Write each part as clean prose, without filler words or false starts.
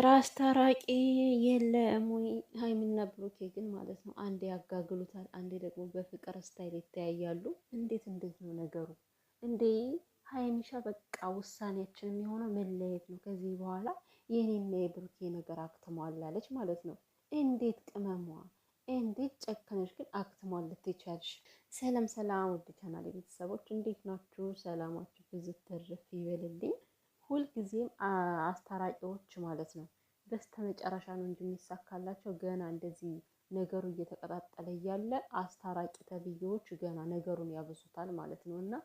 አስታራቂ የለም ወይ? ሀይሚና ብሩኬ ግን ማለት ነው አንዴ ያጋግሉታል፣ አንዴ ደግሞ በፍቅር style ይተያያሉ። እንዴት እንዴት ነው ነገሩ እንዴ? ሀይሚሻ በቃ ውሳኔያችን የሚሆነው መለየት ነው። ከዚህ በኋላ የኔና የብሩኬ ነገር አክትሟል አለች ማለት ነው። እንዴት ቅመሟ እንዴት ጨከነሽ ግን አክትሟል ልትቻልሽ። ሰላም ሰላም፣ ውድ ቻናል ቤተሰቦች እንዴት ናችሁ? ሰላማችሁ ብዝት ትርፍ ይበልልኝ። ሁልጊዜም አስታራቂዎች ማለት ነው በስተመጨረሻ ነው እንጂ የሚሳካላቸው ገና እንደዚህ ነገሩ እየተቀጣጠለ እያለ አስታራቂ ተብዬዎች ገና ነገሩን ያብሱታል ማለት ነው። እና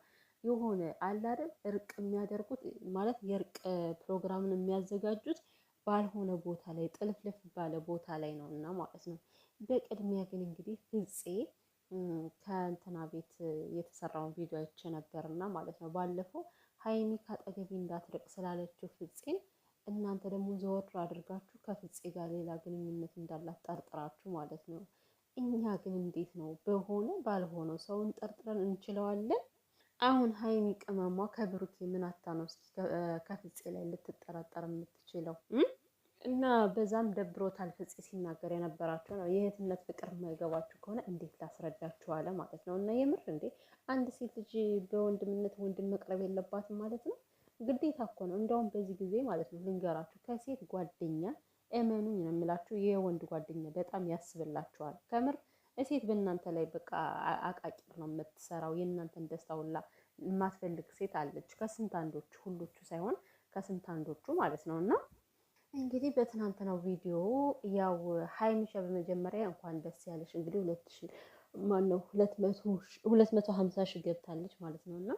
የሆነ አለ አይደል እርቅ የሚያደርጉት ማለት የእርቅ ፕሮግራምን የሚያዘጋጁት ባልሆነ ቦታ ላይ ጥልፍልፍ ባለ ቦታ ላይ ነው እና ማለት ነው። በቅድሚያ ግን እንግዲህ ፍፄ ከእንትና ቤት የተሰራውን ቪዲዮ አይቼ ነበርና ማለት ነው። ባለፈው ሀይሚ ካጠገቢ እንዳትርቅ ስላለችው ፍፄን እናንተ ደግሞ ዘወር አድርጋችሁ ከፍፄ ጋር ሌላ ግንኙነት እንዳላት ጠርጥራችሁ ማለት ነው። እኛ ግን እንዴት ነው በሆነ ባልሆነው ሰውን ጠርጥረን እንችለዋለን? አሁን ሀይሚ ቅመሟ ከብሩኬ ምን አታ ነው እስኪ ከፍፄ ላይ ልትጠረጠር የምትችለው? እና በዛም ደብሮታል ፍፄ ሲናገር የነበራቸው ነው። የእህትነት ፍቅር የማይገባችሁ ከሆነ እንዴት ላስረዳችሁ አለ ማለት ነው። እና የምር እንዴ አንድ ሴት ልጅ በወንድምነት ወንድም መቅረብ የለባትም ማለት ነው። ግዴታ እኮ ነው። እንደውም በዚህ ጊዜ ማለት ነው ልንገራችሁ፣ ከሴት ጓደኛ እመኑኝ ነው የምላችሁ የወንድ ጓደኛ በጣም ያስብላችኋል። ከምር ሴት በእናንተ ላይ በቃ አቃቂር ነው የምትሰራው። የእናንተን ደስታ ሁላ የማትፈልግ ሴት አለች። ከስንት አንዶቹ፣ ሁሎቹ ሳይሆን ከስንት አንዶቹ ማለት ነው። እና እንግዲህ በትናንትናው ቪዲዮ ያው ሀይሚሻ በመጀመሪያ እንኳን ደስ ያለሽ፣ እንግዲህ 2000 ማነው 250,000 ገብታለች ማለት ነው። እና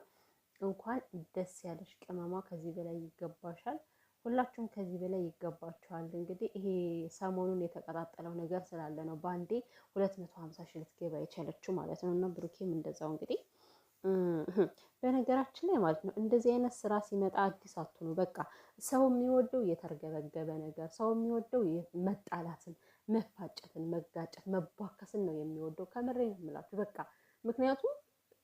እንኳን ደስ ያለሽ ቅመሟ፣ ከዚህ በላይ ይገባሻል። ሁላችሁም ከዚህ በላይ ይገባችኋል። እንግዲህ ይሄ ሰሞኑን የተቀጣጠለው ነገር ስላለ ነው በአንዴ 250,000 ልትገባ የቻለችው ማለት ነው። እና ብሩኬም እንደዛው እንግዲህ በነገራችን ላይ ማለት ነው እንደዚህ አይነት ስራ ሲመጣ አዲስ አትሆኑ። በቃ ሰው የሚወደው የተርገበገበ ነገር፣ ሰው የሚወደው መጣላትን፣ መፋጨትን፣ መጋጨት፣ መቧከስን ነው የሚወደው። ከምሬ ነው የምላችሁ። በቃ ምክንያቱም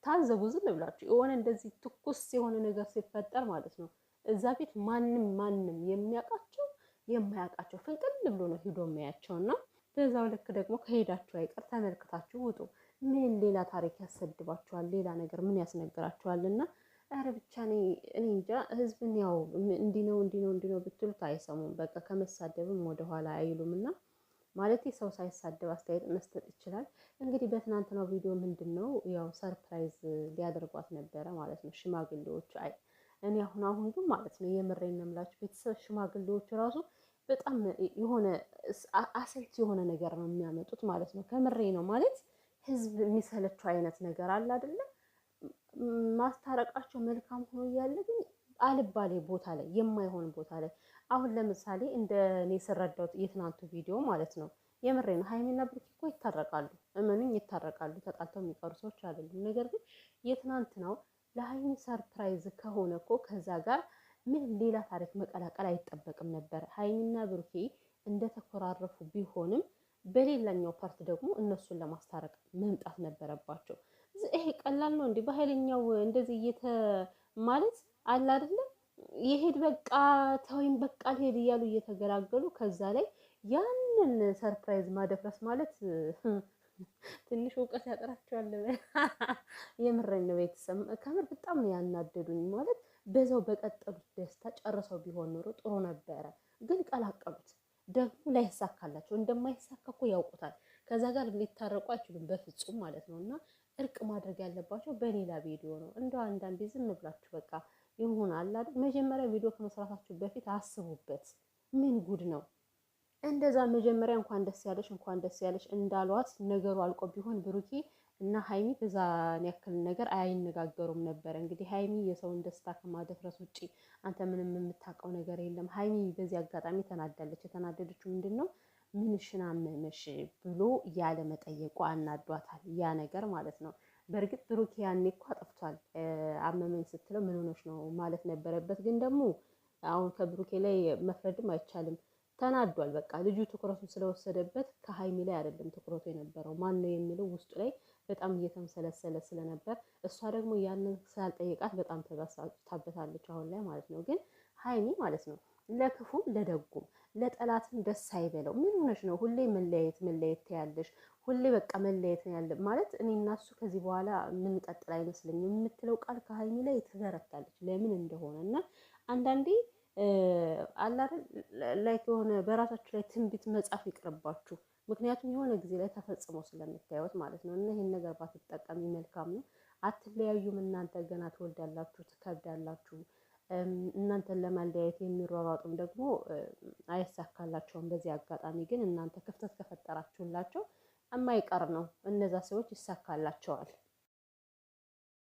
ታዘቡ፣ ዝም ብላችሁ የሆነ እንደዚህ ትኩስ የሆነ ነገር ሲፈጠር ማለት ነው እዛ ቤት ማንም ማንም የሚያውቃቸው የማያውቃቸው ፍንቅል ብሎ ነው ሂዶ የሚያያቸው። እና በዛው ልክ ደግሞ ከሄዳችሁ አይቀር ተመልክታችሁ ውጡ። ምን ሌላ ታሪክ ያሰድባችኋል? ሌላ ነገር ምን ያስነግራችኋል? እና ኧረ ብቻ እኔ እንጃ። ህዝብን ያው እንዲህ ነው እንዲህ ነው እንዲህ ነው ብትሉት አይሰሙም። በቃ ከመሳደብም ወደኋላ አይሉም። እና ማለት ሰው ሳይሳደብ አስተያየት መስጠት ይችላል። እንግዲህ በትናንትናው ቪዲዮ ምንድን ነው ያው surprise ሊያደርጓት ነበረ ማለት ነው ሽማግሌዎቹ። አይ እኔ አሁን አሁን ግን ማለት ነው የምሬን ነው የምላችሁ ቤተሰብ፣ ሽማግሌዎቹ ራሱ በጣም የሆነ አሰልቺ የሆነ ነገር ነው የሚያመጡት ማለት ነው። ከምሬ ነው ማለት ህዝብ የሚሰለችው አይነት ነገር አለ አይደለ? ማስታረቃቸው መልካም ሆኖ እያለ ግን አልባሌ ቦታ ላይ፣ የማይሆን ቦታ ላይ፣ አሁን ለምሳሌ እንደ እኔ ስረዳው የትናንቱ ቪዲዮ ማለት ነው። የምሬ ነው። ሀይሚና ብሩኬ እኮ ይታረቃሉ፣ እመኑኝ ይታረቃሉ። ተጣልተው የሚቀሩ ሰዎች አይደሉም። ነገር ግን የትናንት ነው ለሀይሚ surprise ከሆነ እኮ ከዛ ጋር ምን ሌላ ታሪክ መቀላቀል አይጠበቅም ነበር። ሀይሚና ብሩኬ እንደተኮራረፉ ቢሆንም በሌላኛው part ደግሞ እነሱን ለማስታረቅ መምጣት ነበረባቸው። ይሄ ቀላል ነው እንዴ? በኃይለኛው እንደዚህ እየተ ማለት አለ አይደለም የሄድ በቃ ተወይም በቃ ልሄድ እያሉ እየተገላገሉ ከዛ ላይ ያንን surprise ማደፍረስ ማለት ትንሽ እውቀት ያጥራቸዋል። የምሬን ነው ቤተሰብ፣ ከምር በጣም ነው ያናደዱኝ። ማለት በዛው በቀጠሉት ደስታ ጨርሰው ቢሆን ኖሮ ጥሩ ነበረ፣ ግን ቀላቀሉት። ደግሞ ላይሳካላቸው እንደማይሳካ እኮ ያውቁታል። ከዛ ጋር ሊታረቁ አይችሉም በፍጹም ማለት ነው። እና እርቅ ማድረግ ያለባቸው በሌላ ቪዲዮ ነው። እንደው አንዳንዴ ዝም ብላችሁ በቃ ይሁን አለ አይደል? መጀመሪያ ቪዲዮ ከመስራታችሁ በፊት አስቡበት። ምን ጉድ ነው? እንደዛ መጀመሪያ እንኳን ደስ ያለሽ እንኳን ደስ ያለሽ እንዳሏት ነገሩ አልቆ ቢሆን ብሩኬ እና ሀይሚ በዛን ያክል ነገር አይነጋገሩም ነበረ። እንግዲህ ሀይሚ የሰውን ደስታ ከማደፍረስ ውጭ አንተ ምንም የምታውቀው ነገር የለም። ሀይሚ በዚህ አጋጣሚ ተናዳለች። የተናደደችው ምንድን ነው? ምንሽን አመመሽ ብሎ ያለ መጠየቁ አናዷታል። ያ ነገር ማለት ነው። በእርግጥ ብሩኬ ያኔ እኮ አጥፍቷል። አመመኝ ስትለው ምን ሆነሽ ነው ማለት ነበረበት። ግን ደግሞ አሁን ከብሩኬ ላይ መፍረድም አይቻልም። ተናዷል። በቃ ልጁ ትኩረቱን ስለወሰደበት ከሀይሚ ላይ አይደለም ትኩረቱ የነበረው፣ ማን ነው የሚለው ውስጡ ላይ በጣም እየተምሰለሰለ ስለነበር እሷ ደግሞ ያንን ስላልጠየቃት በጣም ተበሳጭታበታለች አሁን ላይ ማለት ነው። ግን ሀይሚ ማለት ነው ለክፉም ለደጉም ለጠላት ጠላትም ደስ አይበለው። ምን ሆነሽ ነው ሁሌ መለያየት መለያየት ያለሽ? ሁሌ በቃ መለያየት ነው ያለ ማለት እኔ እና እሱ ከዚህ በኋላ የምንቀጥል አይመስለኝም የምትለው ቃል ከሀይሚ ላይ ትበረታለች። ለምን እንደሆነ እና አንዳንዴ አላደል like የሆነ በራሳችሁ ላይ ትንቢት መጻፍ ይቅርባችሁ። ምክንያቱም የሆነ ጊዜ ላይ ተፈጽሞ ስለምታዩት ማለት ነው። እና ይህን ነገር ባትጠቀሚ መልካም ነው። አትለያዩም። እናንተ ገና ትወልዳላችሁ፣ ትከብዳላችሁ። እናንተን ለማለያየት የሚሯሯጡም ደግሞ አይሳካላቸውም። በዚህ አጋጣሚ ግን እናንተ ክፍተት ከፈጠራችሁላቸው የማይቀር ነው፣ እነዛ ሰዎች ይሳካላቸዋል።